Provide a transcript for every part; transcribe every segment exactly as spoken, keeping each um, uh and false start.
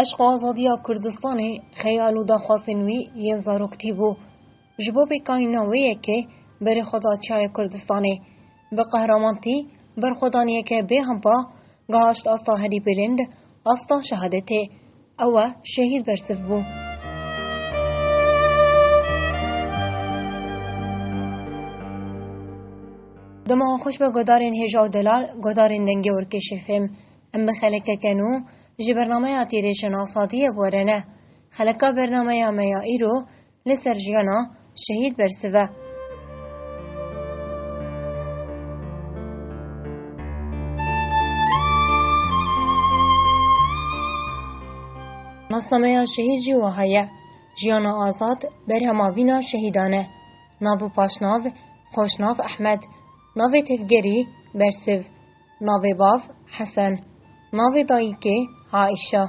Eşq û azadiya Kurdistanê xeyal û daxwazên wî yên zaroktî bû. Ji bo pêkanîna wê yekê berê xwe da Çiyayê Kurdistanê. Bi qehramantî berxwedaniyeke bêhempa gihişt asta herî bilind, asta şehadetê. Ew e Şehîd Bersiv bû. Dema xweş be guhdarên hêja û delal, guhdarên Dengê Orkêşê Fêm. Em bi xelekeke nû ji bernameya Tîrêşên Asadiyê bi we re ne. Xeleka bernameya me ya îro li ser jiyana Şehîd Bersiv e. Nasnameya şehîd jî wiha ye. Jiyana azad berhema vîna şehîdan e. Nav û paşnav: Xweşnav Ehmed. Navê tevgerî: Bersiv. Navê bav: Hesen. Navê dayikê: Aîşa.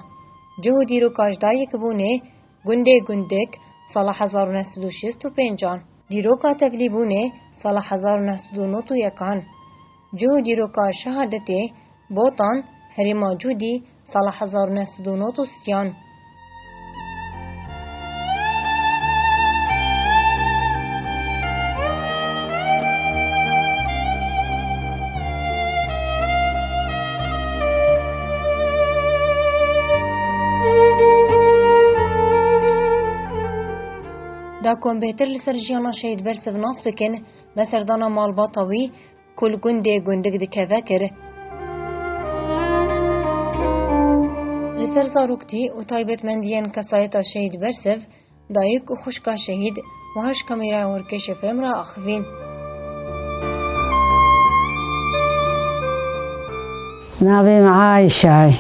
Cih û dîroka ji dayikbûnê: gundê Gundik, sala hezar û neh sed û şêst û pêncan. Dîroka tevlîbûnê: sala hezar û neh sed û nod û yekan. Cih û dîroka şehadetê: Botan, herêma Cûdî, sala hezar û neh sed û nod û sêyan. Da ku em bêhtir li ser jiyana Şehîd Bersiv nas bikin, me serdana malbata wî ku li gundê Gundik dikeve kir. Li ser zaroktî û taybetmendiyên kesayeta Şehîd Bersiv, dayik û xwişka şehîd wiha ji kameraya Orkêşê Fêm re axivîn. Navê min Ayşe ye.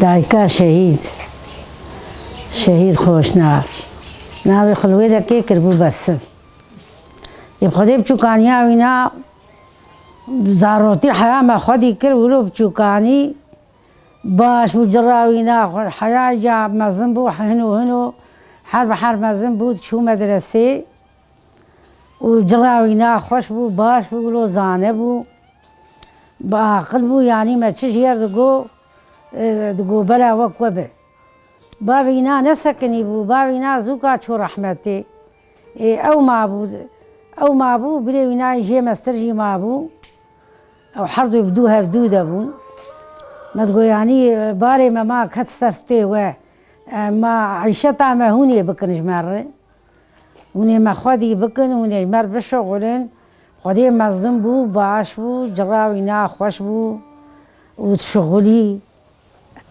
Dayika şehîd. Şehîd Xweşnav. Navê xwe li wê dekê kiribû Bersiv. Ê bi Xwedê biçûkaniya wîna zarotî heya me xwedî kir, wilo biçûkanî baş bû, cira wîna xwe, heya îca mezin bû, hino hino, her bi her mezin bû, diçû medresê û cira wîna xweş bû, baş bû, wilo zane bû, bi aqil bû, yanî me çi ji yer digo, e, digo bela wek we be. Bavê wîna nesekinî bû, bavê wîna zûka çû rehmetê. Ê, ew mabû, ew mabû, birê wîna jê mestir jî mabû. Ew her du bi dû hevdû de bûn. Me digo, yanî, barê me ma ket ser stê we. E, ma îşeta me hûn ê bikin ji me re. Hûn ê me xwedî bikin, hûn ê ji me re bişuxulin. Xwedê mezin bû, baş bû, cira wîna xweş bû û dişuxulî.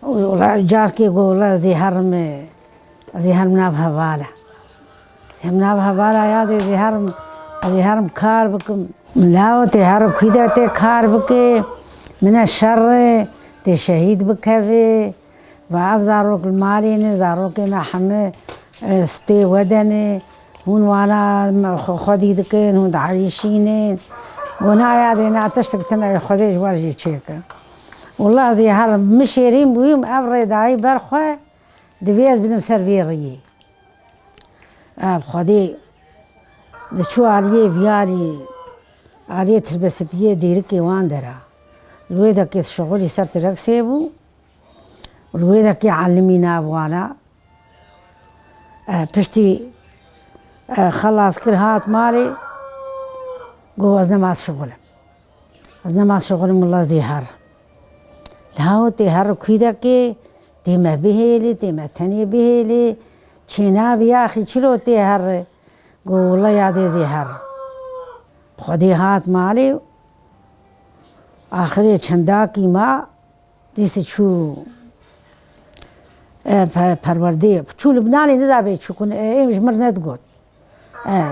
Wela carkê got, wela ez ê herim, ez ê herim nav hevala. Ez ê herim nav hevala ya dê, ez ê herim, ez ê herim kar bikim. Min lawo tê herim kû de tê kar bike, min e şer e, tê şehîd bikeve. Va ev zarok li malê ne, zarokê me heme, e, stê we de ne. Hûn wana me xwe xwedî dikin, hûn dieyşînin. Got, na ya dê, na tiştek tune ye, Xwedê ji we jî çêke. Wela ez ê herim, min şêrîn bûyim, ev rê dayî ber xwe, divê ez bidim ser vê riyê. Ev Xwedê diçû aliyê viyalî, aliyê tirbesipiyê dêrikê wan dera. Li wê dekê şixulî ser tireksê bû. Li wê dekê elimî nav wana. E, piştî, e, xelas kir, hat malê, got, ez nema ez şixulim. Ez nema ez şixulim, wela ez ê herim. Li Hawotê her kûdekê tê me bihêlê, tê me tenê bihêlê. Çênabî axî çilo tê here. Got, wela ya dê ez ê herim. Bi Xwedê hat malê, axirê çendakî ma, dîsî çû, e, pe-, perwerdê. Çû Libnanê, nizabê çû kun, e, êm ji mir nedigot. E,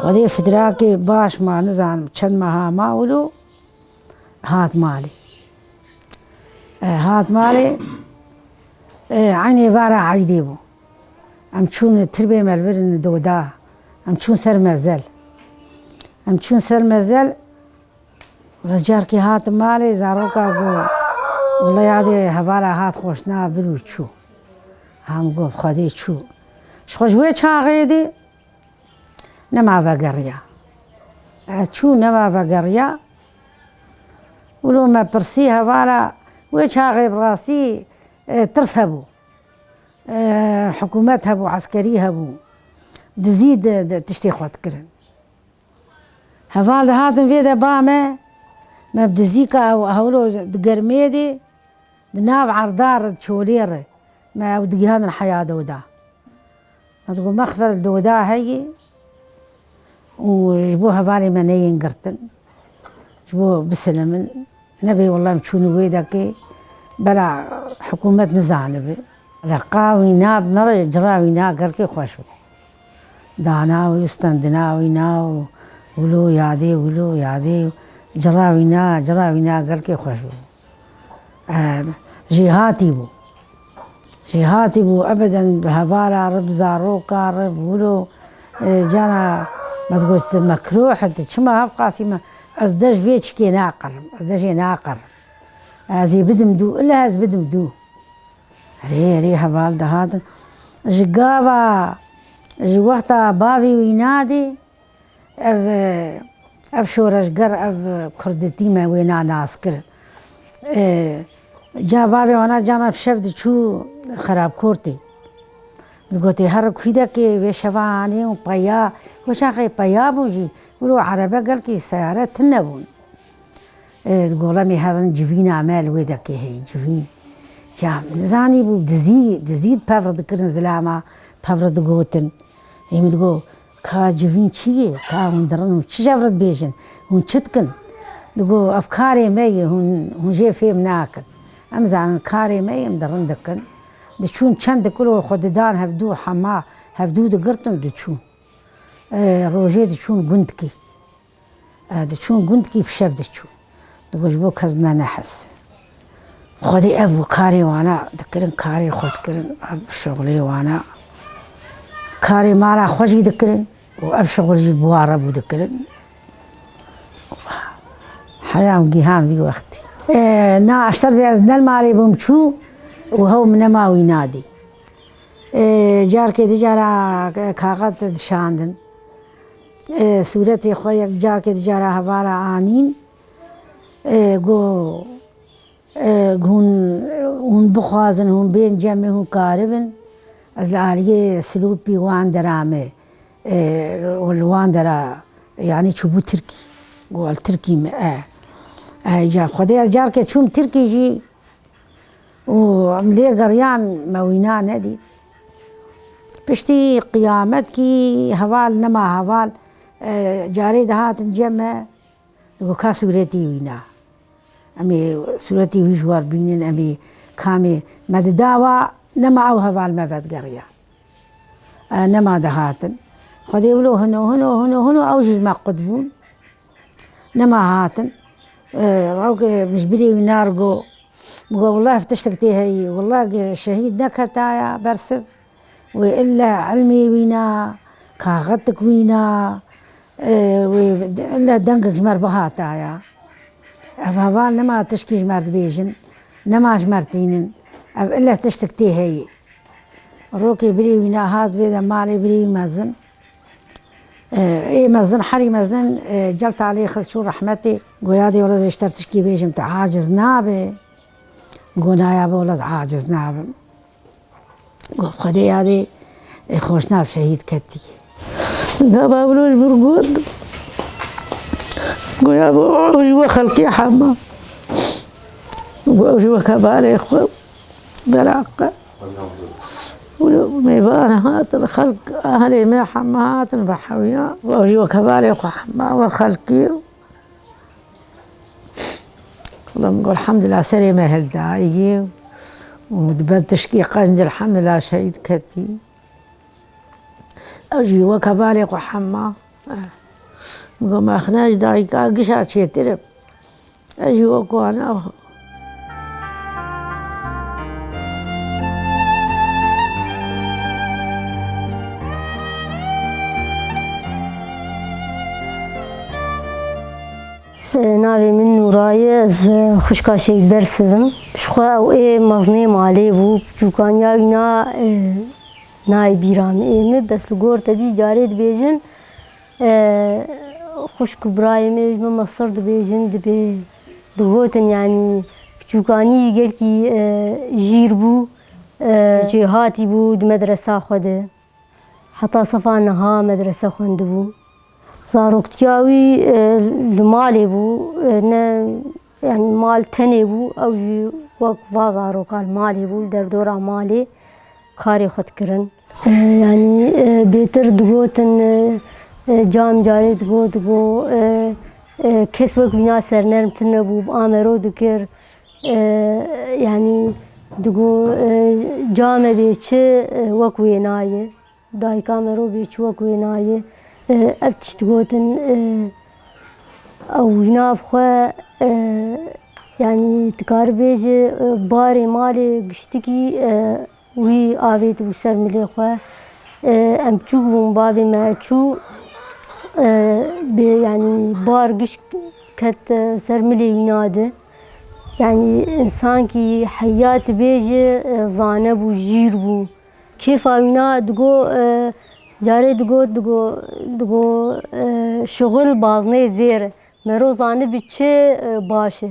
Xwedê fidrakê baş ma, nizanim çend meha ma wilo hat malê. E, hat malê, e, eynê vara eydê bû. Em çûn tirbê me li vir doda. Em çûn ser mezel. Em çûn ser mezel, Wela carkê hatim malê, zaroka got, wela ya dê hevala hat xweşnav bir û çû. Ham got, Xwedê çû. Ji xwe ji wê çaxê dê nema vegeriya. E, çû nema vegeriya. Wilo me pirsî hevala wê çaxê bi rastî E, tirs hebû. E, hikûmet hebû, eskerî hebû. Dizî di, di tiştê xwe dikirin. Heval dihatin vê de ba me, me bi dizîka ew hewlo di germê de, di nav erdar re, di çolê re, me ew digihandin heya doda. Me digot, mexfer li doda heye û ji bo hevalê me neyên girtin, ji bo bisilimin. Nebê wela em çûn wê dekê, bela hikûmet nizanibe. Leqa wîna bi me re, cira wîna gelkê xweş bû. Dana wî û stendina wîna û wilo yadê, wilo yadê, cira wîna, cira wîna gelkê xweş bû. E, jêhatî bû. Jêhatî bû, ebeden bi hevala re, bi zaroka re, bi wilo, e, cana me digot, tu mekruh, tu çima hevqasî me, ez dej vê çikê naqirim, ez dejê naqirim. Ez ê bidim dû, illa ez bidim dû. Erê, erê, heval dihatin. Ji gava, ji wexta bavê wîna dê, Ev, ev şoreşger, ev kurditî me wê na nas kir. E, ca bavê wana cana bi şev diçû xerabkortê. Digotê, her kûdekê vê şeva anê û peya, weşaxê peya bûn jî, wilo erebe gelkî seyare tune bûn. E, golemê herin civîna me li wê dekê heye, civîn. Ya, nizanî bû, dizî, dizî pevre dikirin zilama, pevre digotin. Ê min digot, ka civîn çi ye? Ka hûn dirin, hûn çi ji hev re dibêjin? Hûn çi dikin? Digot, ev karê me ye, hûn, hûn jê fêm nakin. Em zanin karê me ye, em dirin dikin. Diçûn çend dikilo xwe didan hevdû hema, hevdû digirtin diçûn. E, rojê diçûn gundkî. E, diçûn gundkî bi şev diçûn. Digot, ji bo kes bi me nehese. Xwedî ev karê wana dikirin, karê xwe dikirin, ev şixulê wana. Karê mala xwe jî dikirin û ev şixul jî bi wan re bû dikirin. Heya min gihan vî wextî. E, na eşter bê ez ne li malê bûm çû û hew min nema wîna dî. E, carkê dicara kaxet dişandin. E, sûretê xwe yek carkê dicara hevala anîn. E, got, e, hûn, hûn bixwazin, hûn bên cem min, hûn karibin. Ez li aliyê silûpî wan dera me. E, li wan dera, yanî çûbû Tirkî. Got, li Tirkî me, e. E, ca Xwedê ez carkê çûm Tirkî jî, û em lê geriyan, me wîna nedît. Piştî qiyametkî heval nema heval, e, carê dihatin cem me, digot, ka sûretî wîna. Em ê sûretî wî ji we re bînin, em ê kamê me dida wa, nema ew heval me vedigeriya. E, nema dihatin. Xwedê wilo hino, hino, hino, hino, ew jî ji me qut bûn. Nema hatin. E, rewke min ji birê wîna re got, min got, wela ev tiştek tê heyî, wela şehîd neketaya bersiv. Wê ille ilmê wîna, kaxetik wîna, e, wê ille dengek ji me re bihataya. Ev heval nema tişkî ji me re dibêjin, nema ji me re tînin. Ev ille tiştek tê heyî. Rokê birê wîna hat vê de malê birê wî mezin. E, ê mezin, herî mezin, e, cel talê xist çû rehmetê. Goya dê wele ez ji te re tişkî bêjim, tu aciz nabe. Go naya be wele ez aciz nabim. Go Xwedê yadê, e, xweşnav şehîd ketî. Gava wilo ji vir got. Goya be ew ji we xelkê hema. Go ew ji we kevalê xwe. Beraqe. Wilo mêvan hatin, xelk, ehlê me hema hatin bi hewiya. Ew jî wek hevalê xwe hema we xelkî. Wela min got, elhamdulillah, serê me hildayî û di ber tişkî qenc, elhamdulillah, şehîd ketî. Ew jî wek hevalê xwe hema. Min got, me xine ji dayika gişa çêtir im. Ez jî wek wan a. Navê min Nûra ye, ez xwişka Şehîd Bersiv im. Ji xwe ew ê mezinê malê bû, çûkaniya wîna, e, nayê bîra min. Ê min bes li gor te dî carê dibêjin, E, xwişk û birayê me ji me mestir dibêjin, dibê, digotin, yanî, bi Çûkanî gelkî, e, jîr bû, e, jêhatî bû di medresa xwe de. Heta sefa niha medrese xwendibû. Zaroktiya wî, e, li malê bû, e, ne, yanî mal tenê bû, ew jî wek va zaroka li malê bû, li derdora malê karê xwe dikirin. E, yanî, e, bêtir digotin, e, e, cam carê digot, digot, e, e, kes wek wîna sernerm tune bû, bi amero dikir. E, yanî digot, e, came bê çi, e, wek wêna ye. Dayika mero bê çi wek wêna ye. E, ev tişt digotin, e, ew wîna bi xwe, e, yanî dikarî bêje, e, barê malê giştikî, e, wî avêtibû ser milê xwe. E, em çûk bûn, bavê me çû, e, bê, yanî bar gişk ket, e, ser milê wîna de. Yanî însankî heya dibêje, e, zane bû, jîr bû. Kêfa wîna digo, e, carê digo, digo, digo, e, şixul baznê zêr e. Mero zanibi çi, e, baş e.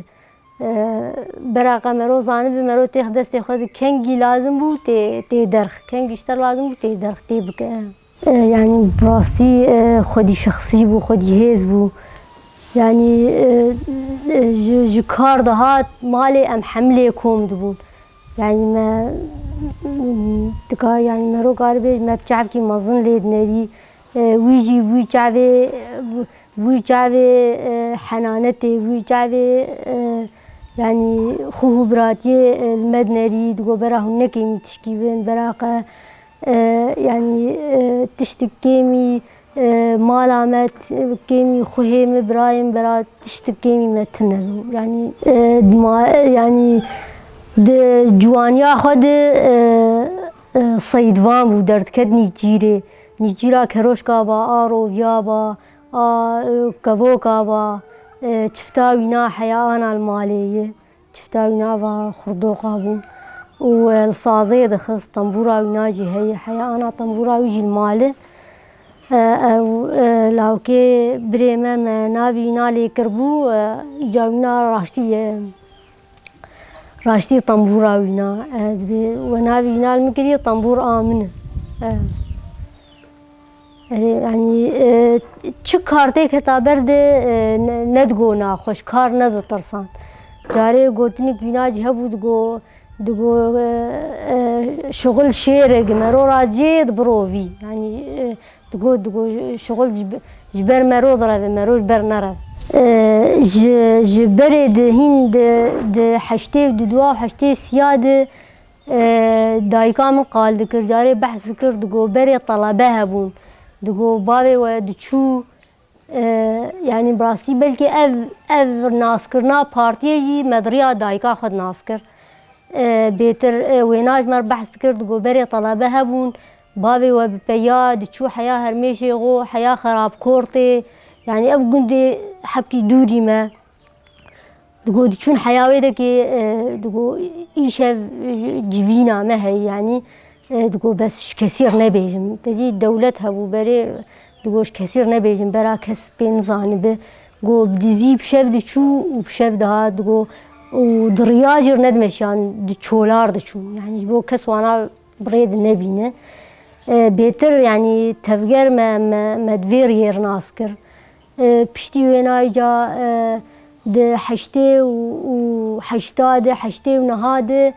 E, beraqa mero zanibi, mero têx destê xwe di kengî lazim bû, tê, tê derx. Kengî ji te lazim bû, tê derx, tê bike. E, yanî bi rastî, e, xwedî şexsî bû, xwedî hêz bû. Yanî, e, e, ji, ji kar dihat malê em hemlê kom dibûn. Yanî me, dika, yanî mero karibê me bi çavkî mezin lê dinerî. E, wî jî wî çavê, wî çavê, e, henanetê, wî çavê, e, yanî xwe hû biratiyê, e, li me dinerî, digo bera hûn nekêmî tişkî bin, bera qe, e, yanî, e, tiştik kêmî, e, mala me t-, kêmî xwehê min, birayê min, bera tiştik kêmî me tune bû. Yanî, e, dima, yanî di ciwaniya xwe de, e, e, seydvan bû, derdiket nîçîrê. Nîçîra keroşka ba, a roviya ba, a, e, kevoka ba, e, çifta wîna heya ana li malê ye. Çifta wîna va xurdoqa bû. Û, e, li sazê dixist, tembûra wîna jî heye. Heya ana tembûra wî jî li malê. E, ew, e, lawkê birê me, me navî wîna lê kiribû, e, îca wîna raştî ye. Raştî tembûra wîna, e, dibê we navî wîna li min kiriye, tembûr a min e. E. Erê, yanî, e, çi kar tê keta ber de, e, ne, nedigo naxweş, kar neditirsan. Carê gotinik wîna jî hebû, digo, digo, e, e, şixul şêr e, gi mero ra cê dibirovî. Yanî, e, digo, digo, şixul ji be-, ji ber mero direve, mero ji ber nereve. E, ji, ji berê di hîn di, di heştê û di dua û heştê siya de, e, dayika min qal dikir, carê behs dikir, digo berê telebe hebûn. Digo bavê we diçû, e, yanî bi rastî belkî ev, ev naskirina partiyê jî me di riya dayika xwe di nas kir. E, bêtir, e, wêna ji me re behs dikir, digo berê telebe hebûn, bavê we bi peya diçû heya Hermêşê xwe, heya Xerabkortê, yanî ev gundê hebkî dûrî me. Digo diçûn heya wê dekê, e, digo îşev, e, civîna me heye, yanî, e, digo bes ji kesî re nebêjim. Te dî dewlet hebû berê, digo ji kesî re nebêjim, bera kes pê nizanibe. Go bi dizî bi şev diçû û bi şev dihat, digo û di riya jî re nedimeşiyan, di çolar diçûn. Yanî ji bo kes wana bi rê de nebîne. E, bêtir, yanî tevger me, me, me di vê riyê re nas kir. E, piştî wêna îca, e, di heştê û, û heşta de, heştê û neha de,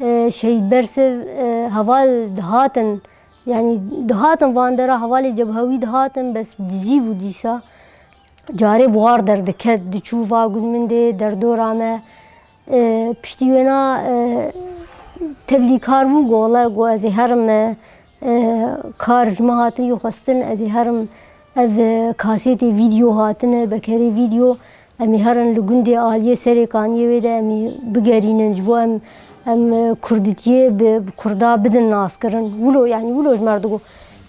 e, Şehîd Bersiv, e, heval dihatin, yanî dihatin van dera, hevalê cebhewî dihatin, bes dizî bû dîsa. Carê buhar derdiket, diçû va gund min dê derdora me. E, piştî wêna, e, tevlîkar bû, go wele, go ez ê herim, e, e, kar ji min hatin jî xwestin, ez ê herim ev, e, kasetê vîdeo hatine, bekerê vîdeo, em ê herin li gundê aliyê Serê Kaniyê wê de em ê bigerînin, ji bo em, em, e, kurditiyê bi, bi kurda bidin naskirin. Wilo, yanî wilo ji me re digo.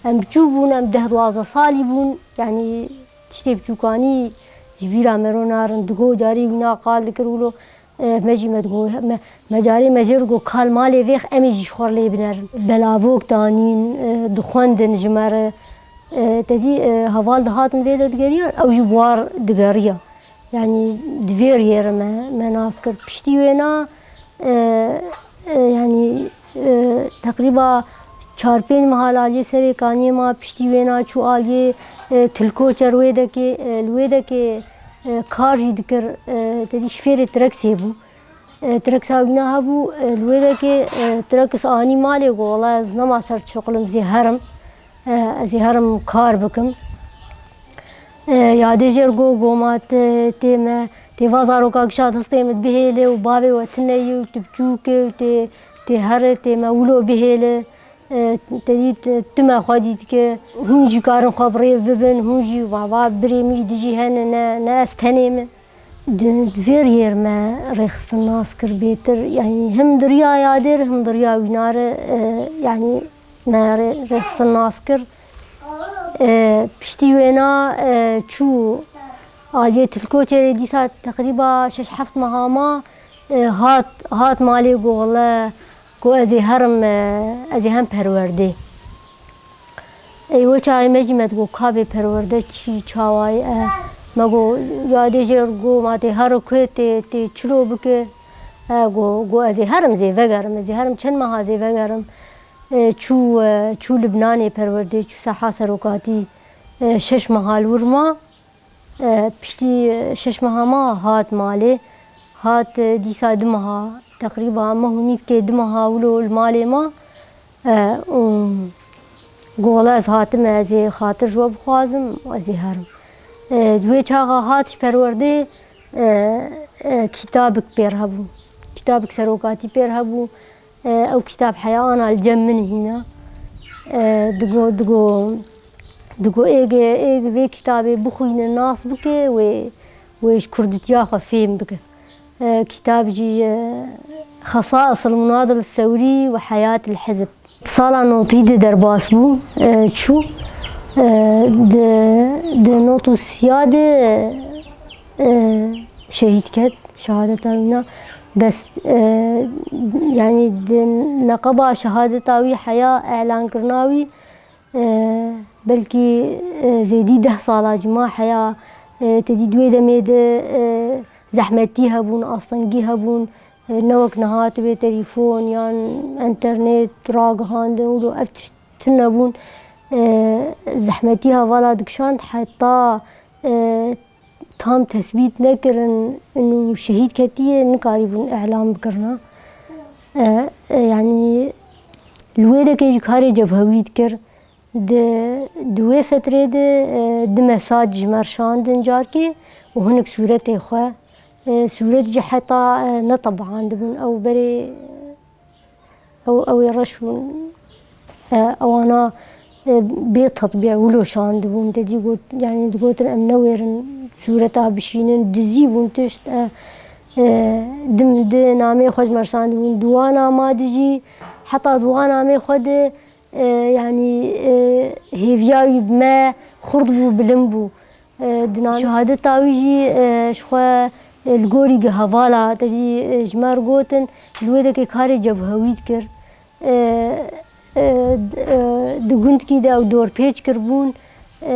Em biçûk bûn, em deh duwazdeh salî bûn, yanî tiştê biçûkanî ji bîra me re narin. Digo carê wîna qal dikir wilo, e, me jî me digo, me, me carê me jê re got, kal malê vêx, em ê jî ji xwe re lê binerin. Belavok danîn, e, dixwendin ji me re. E, te dî, e, heval dihatin vê de digeriyan, ew jî buhar digeriya. Yanî di vê riyê re me, me nas kir. Piştî wêna, e, e, yanî, e, teqrîba çar pênc meha li aliyê Serêkaniyê ma, piştî wêna çû aliyê, e, Tilkoçer wê dekê, e, li wê dekê, e, kar jî dikir, e, te dî şifêrê Tireksê bû. E, Tireksa wîna hebû, e, li wê dekê, e, Tireks anî malê, got, wela ez nema ser şixulim, zê herim, e, ez ê herim kar bikim. E, yadê jêr got, got ma tê, tê me, tê va zaroka gişa destê min bihêle û bavê we tune ye û tu biçûk î û tê, tê here, tê me wilo bihêle. E, te dî tu, tu me xwedî dike. Hûn jî karin xwe bi rê bibin, hûn jî va, va birê min jî dijî hene, ne, ne ez tenê me. Di, di vê riyê re me rêxistin nas kir bêtir. Yanî him di riya yadê re, him di riya wîna re, e, yanî me rê-, rêxistin nas kir. E, piştî wêna, e, çû aliyê Tilkoçerê, dîsa teqrîba şeş heft meha ma, e, hat, hat malê, got, wele, got ez ê herim, e, ez ê hem perwerdê. Ey wê çaxê me jî me digot, ka bê perwerde çi, çawa ye? E, me got, yadê jêr got, ma tê here ku tê, tê çilo bike? E, got, got ez ê herim, zê vegerim, ez ê herim çend meha zê vegerim. E, çû, e, çû Libnanê perwerdê, çû seha serokatî, e, şeş meha li wir ma. E, piştî şeş meha ma hat malê. Hat, e, dîsa du meha, teqrîba meh û nîvkê, du meha wilo li malê ma. E, û got, wela ez hatime, ez ê xatir ji we bixwazim, ez ê herim. E, di wê çaxa hat ji perwerdê, e, e, kitabik pêr hebû. Kitabik serokatî pêr hebû. E, ew kitab heya ana li cem min hîna. E, digo, digo, digo êge, êge vê kitabê bixwîne, nas bike, wê, wê ji kurditiya xwe fêm bike. E, kitab jî, e, Xesais el Munadil Sewrî ve Heyat el Hizb. Sala notî de derbas bû, e, çû. E, di, di not û siya de, e, şehîd ket. Şehadeta wîna, bes, e, yanî di neqeba şehadeta wî heya, îlankirina wî, e, belkî, e, zêdî deh sala jî ma heya, e, te dî di wê demê de, e, zehmetî hebûn, astengî hebûn, e, ne wek niha tibê telefon yan enternet, ragihandin, wilo ev tişt tune bûn. E, zehmetî hevala dikişand, heta, e, tam tesbît nekirin û şehîd ketiye, nikarîbûn îlan bikirina. E, e, yanî li wê dekê jî karê cebhewî dikir. Di, di wê fetrê de, e, du mesaj ji me re şandin carkê û hinek sûretê xwe. E, sûret jî heta, e, netebandibûn. Ew berê Ew, ew ê reş bûn. E, ewana, e, bê tetbî wilo şandibûn. Te dî got, yanî digotin, em newêrin sûreta bişînin, dizî bûn tişt. E, e, dim di namê xwe ji me re şandibûn. Di wana ma de jî, heta di wan namê xwe de, e, yanî, e, hêviya wî bi me xurt bû, bilind bû. E, di navê şehadeta wî jî, e, ji xwe, e, li gorî gi hevala te dî, e, ji me re gotin, li wê dekê karê cebhewî dikir. E, e, e, di gundkî de ew dorpêç kiribûn. E,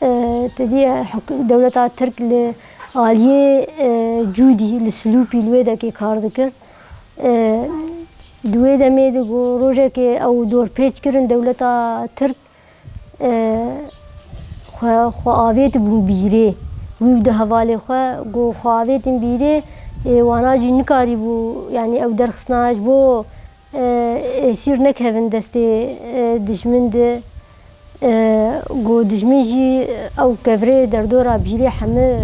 e, te dî, e, huk-, dewleta Tirk li aliyê, e, Cûdî, li Silûpî li wê dekê kar dikir. E, di wê demê de ku rojekê ew dorpêç kirin dewleta Tirk, e, xwe, xwe avêtibûn bîrê. Wî û du hevalê xwe ku xwe avêtin bîrê, ê, wana jî nikarîbû, yanî ew derxistina ji bo, e, êsîr nekevin destê, e, dijmin de. E, ku dijmin jî ew kevirê derdora bîrê hemî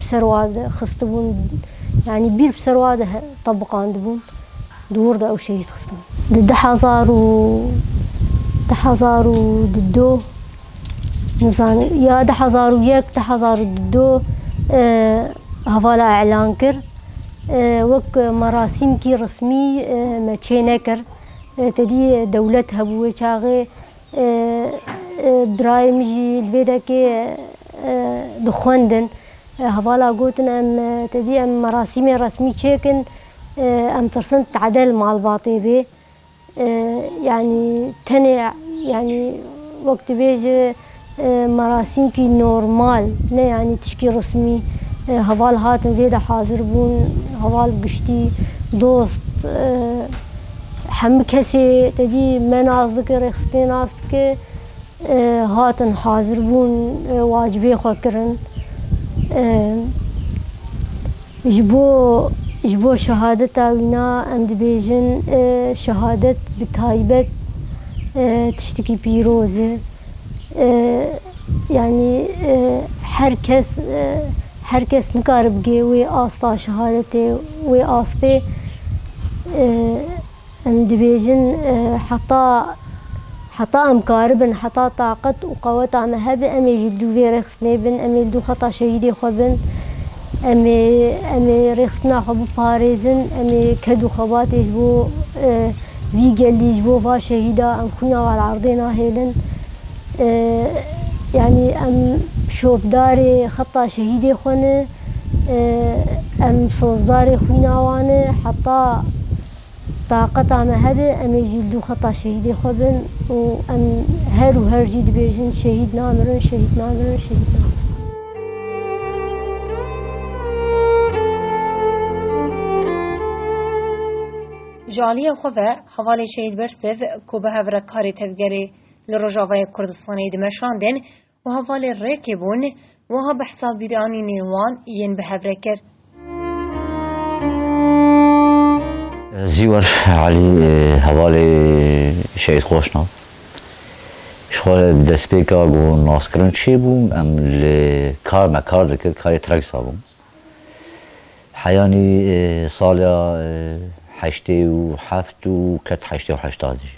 bi ser wa de xistibûn, yanî bîr bi ser wa de he-, tebiqandibûn. Di wir de ew şehîd xistin. Di du hezar û, du hezar û du, nizanim, ya du hezar û yek, du hezar û du, e, hevala îlan kir. E, wek merasîmkî resmî, e, me çê nekir. E, te dî dewlet hebû wê çaxê. E, e, birayê min jî li vê dekê, e, dixwendin. E, hevala gotin, em, e, te dî em merasîmê resmî çêkin, e, em tirsin tade li malbatê bê. E, yanî tenê, yanî wek dibêje, E, merasîmkî normal, ne yanî tişkî resmî. E, heval hatin vê de hazir bûn, heval giştî, dost, e, hemû kesê te dî me nas dike, rêxistinê nas dike, e, hatin hazir bûn, e, wacibê xwe kirin. E, Ji bo, ji bo şehadeta wîna em dibêjin, e, şehadet bi taybet, e, tiştekî pîroz e. E, yanî, e, her kes, e, her kes nikare bigê wê asta şehadetê, wê astê. E, Em dibêjin, e, heta, heta em karibin, heta taqet û qeweta me hebe, em ê ji dû vê rêxistinê bin, em ê li dû xeta şehîdê xwe bin, em ê, em ê rêxistina xwe biparêzin, em ê ked û xebatê ji bo, e, vî gelî, ji bo va şehîda em xwîna wan erdê nahêlin. E, yanî em şopdarê xeta şehîdê xwe ne, e, em sozdarê xwîna wan ne, heta Taqeta me hebe, em ê jî li dû xeta şehîdê xwe bin û em her û her jî dibêjin, şehîd namirin, şehîd namirin, şehîd namirin. Ji aliyê xwe ve hevalê Şehîd Bersiv ku bi hev re karê tevgerê li Rojavayê Kurdistanê dimeşandin, û hevalê rêkê bûn, wiha behsa bîranînên wan yên bi hev re kir. Zîwer Elî, e, hevalê Şehîd Xoşnav. Ji xwe destpêka ku naskirin çêbû, em li kar me kar dikir, karê Treksa bû. Heyanî, e, sala, e, heştê û heft û ket heştê û heşt de jî.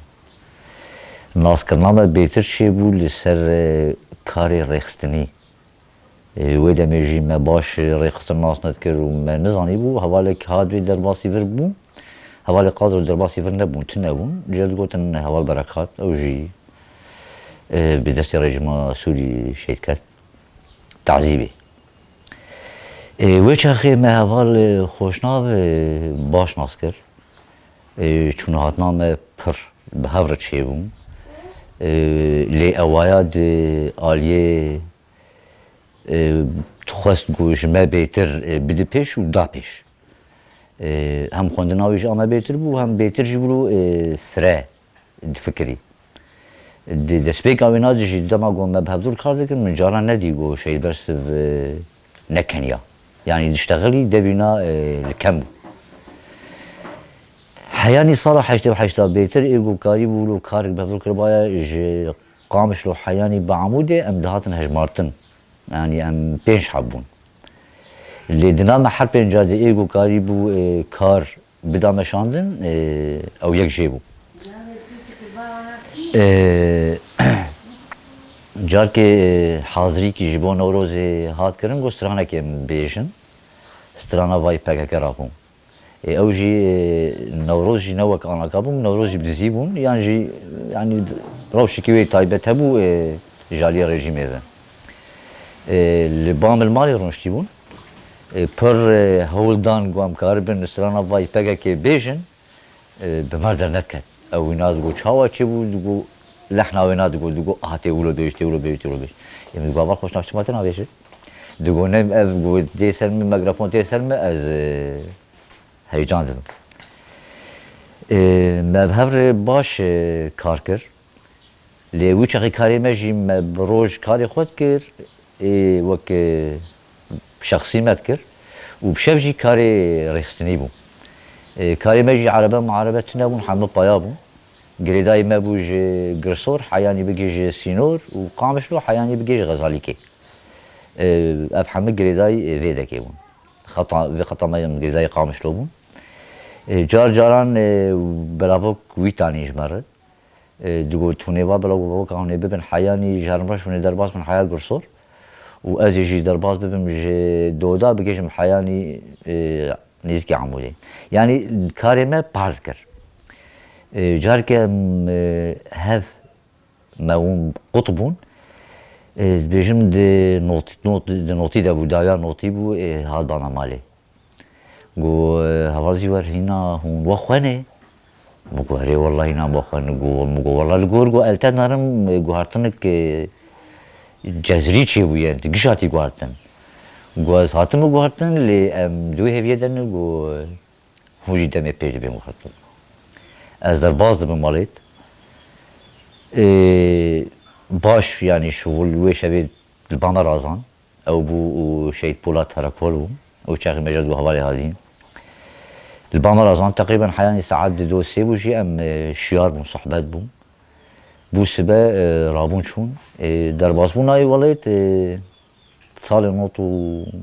Naskirina me bêtir çêbû li ser, e, karê rêxistinî. E, wê demê jî me baş, e, rêxistin nas nedikir û me nizanîbû. Hevalek hat wê derbasî vir bû. Hevalê Qadro derbasî vir nebûn, tune bûn. Jê digotin heval Berekat, ew jî, e, bi destê rejîma Sûrî şehîd ket. Tazîbê. E, wê çaxê me heval, e, Xoşnav, e, baş nas kir. E, çûna hatina me pir bi hev re çêbû. E, lê ewaya di aliyê, e, dixwest ku ji me bêtir, e, bide pêş û da pêş. E, hem xwendina wî ji me bêtir bû, hem bêtir jî bû, e, fire difikirî. Di destpêka wêna de jî dema ku me bi hevdûr kar dikin, min caran nedî ku Şehîd Bersiv, e, ne keniya. Yanî diştexilî devîna, e, li kem bû. Heyanî sala heştê û heşt de bêtir ê ku karîbû wilo karek bi hevdûr kiribaya ji Qamişlo heyanî bi Amûdê em dihatin hejmartin. Yanî em pênc heb bûn. Lê di nav me her pênca de ê ku karîbû, e, kar bida meşandin, e, ew yek jê bû. E, carkê, e, hazirîkî ji bo Newrozê hat kirin, got stranekê em bêjin. Strana vay P K K rabû. E, ew jî, e, Newroz jî ne wek anaka bûn, Newroz jî bi dizî bûn, yan jî, yanî rewşekî wê taybet hebû, e, ji aliyê rejîmê ve. E, li ba min li malê rûniştî bûn. E, pir, e, hewl dan ku em karibin strana vay P K K bêjin, e, bi me dernediket. Ew wîna digot, çawa çêbû, digot, lehna wêna digot, digot, "Ah, tê wilo bêj, tê wilo bêj, tê wilo bêj." Em digot, "Ava Xoşnav çima te nabêje?" Digot, "Ne, ev got, tê ser min, mikrofon tê ser min, ez, e, heyecan dibim." E, me bi hev re baş, e, kar kir. Lê wî çaxê karê me jî me bi roj karê xwe dikir, ê wek, e, şexsî me dikir û bi şev jî karê rêxistinî bû. E, karê me jî erebe muerebe tune bûn, hemû paya bûn. Girêdayî me bû ji Girsor, heyanî bigê ji Sînor û Qamişlo, heyanî bigê ji Xezalîkê. E, ev hemû girêdayî, e, vê dekê bûn. Xeta, vê xeta me girêdayî Qamişlo bûn. E, car caran, e, belavok wî tanî ji me re. E, digot, "Hûn ê va bila ku bavok hûn ê bibin heyanî, ji herimreş hûn ê derbas bin heya Girsor û ez ê jî derbas bibim ji Doda, bigihîjim heyanî, e, nêzîkî Amûdê." Yanî karê me par dikir. E, carke em, e, hev me hûn qut bûn. E, dibêjim di not-, not-, di notî de bû, dawiya notî bû, e, hat bana malê. Got, "Heval Zîwer, hîna hûn we xwe ne?" Min got, "Erê, wela hîna me xwe ne." Got, min got, "Wela li gor got, el te narim, e, guhartinik, e, Cezrî çêbûye, di giş hatî guhartin. Got, ez hatim guhartin, lê em di wê heviyê de ne, got, hûn jî demê pêş dibên guhartin. Ez derbas dibim malêt. Ê, baş, yanî şiwil wê şevê li ba me razan. Ew bû û Şehîd Polat Terekol bû. Ew çaxê me jî got hevalê Hadî. Li ba me razan teqrîben heyanî saet di do sê bû jî em, e, şiyar bûn, sohbet bûn. Bû sibe, e, rabûn çûn. E, derbasbûna wê welêt, e, salê not û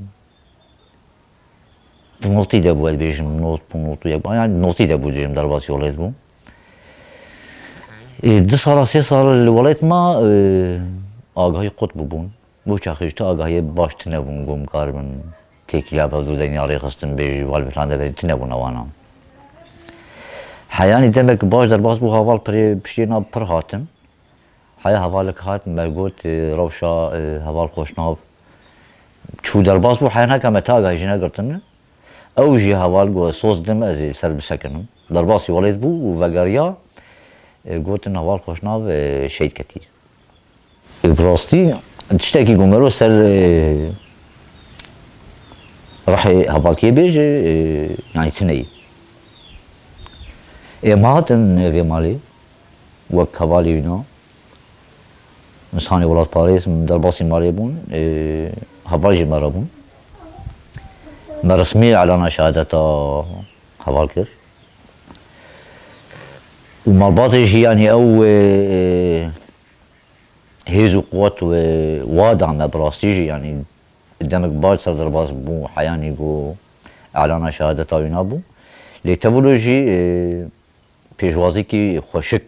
notî de bû, ez bêjim, not bû, not û yek, yanî notî de bû, dibêjim, derbasî welêt bû. E, du sala, sê sala li welêt ma, e, agahî qut bûbûn. Bo çaxê ji tu agahiyê baş tune bûn, ku em karibin têkiliya bi hev du dengê rêxistin bêjî, val bi filan de tune bûn ewana. Heyanî demek baş derbas bû, heval pirê piştê na pir hatin. Heya hevalek hat, me got, e, rewşa, e, heval Xoşnav çû derbas bû, heya naka me ta agahî jî negirtin. Ew jî heval got, soz dim ez ê ser bisekinim. Derbasî welêt bû û vegeriya, e, gotin heval Xoşnav, e, şehîd ketî. Bi rastî tiştekî ku mero ser, e, rihê hevaltiyê bêje, e, yanî tune ye. Ê me hatin vê malê wek hevalê wîna. Însanê welatparêz derbasî malê bûn, e, heval jî me re bûn. Me resmî elana şehadeta heval kir. Û malbatê jî, yanî ew, e, e, hêz û quwet wê wa da me bi rastî jî, yanî demek baş ser derbas bû, heyanî ku elana şehadeta wîna bû. Lê tevilo jî, e, pêşwazîkî xweşik,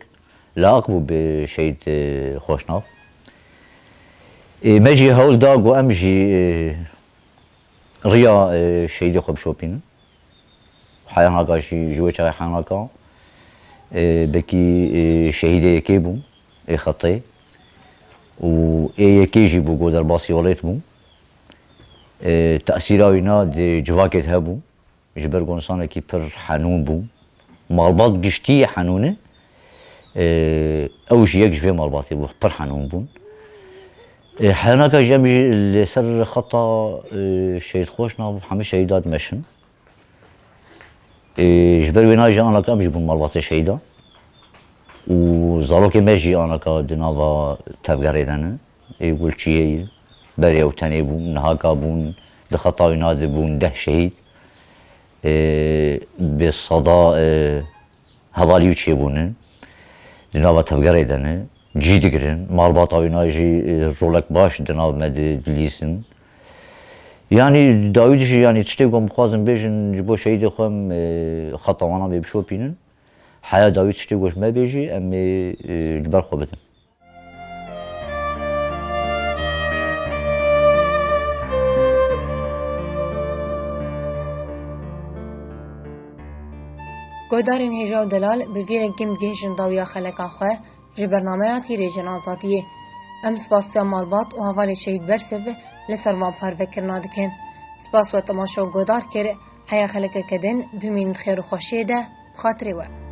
laqî bû bi şehîd, e, Xoşnav. E, me jî hewl da ku em jî, e, riya, e, şehîdê xwe bişopînin. Heyanaka jî ji wê çaxê heyanaka, e, belkî, e, şehîdê yekê bû, ê xetê. Û ê yekê jî bû ku derbasî welêt bû. E, tesîra wîna di civakê de hebû. Ji ber ku însanekî pir henûn bû. Malbat giştî henûn e. E, ew jî yek ji vê malbatê bû. Pir henûn bûn. E, heyanaka jî em jî li ser xeta, e, şehîd Xoşnav hemî şehîda dimeşin. Ê, ji ber wê na jî anaka em jî bûn malbatê şehîda. Û zarokê me jî anaka di nava tevgerê de ne. Ê, Gulçiyê berê ew tenê bûn, nihaka bûn, di xeta wîna de bûn deh şehîd. Ê, bi seda, ê, hevalî û çêbûne. Di nava tevgerê de ne. Cî digirin. Malbata wîna jî, e, rolek baş di nav me de dilîzin. Yanî dawî jî, yanî tiştê ku em bixwazin bêjin ji bo şehîdê xwe em, e, xeta wana bê bişopînin. Heya dawî tiştê ku ji me bêjî em ê, e, li ber xwe bidin. Guhdarên hêja û delal bi vî rengî em digihîjin dawiya xeleka xwe ji bernameya Tîrêjên Azadiyê. Em spasiya malbat û hevalê şehîd Bersiv li ser van parvekirina dikin. Spas we temaşe û guhdar kir, heya xelekeke din bimînin di xêr û xweşiyê de, bi xatirê we.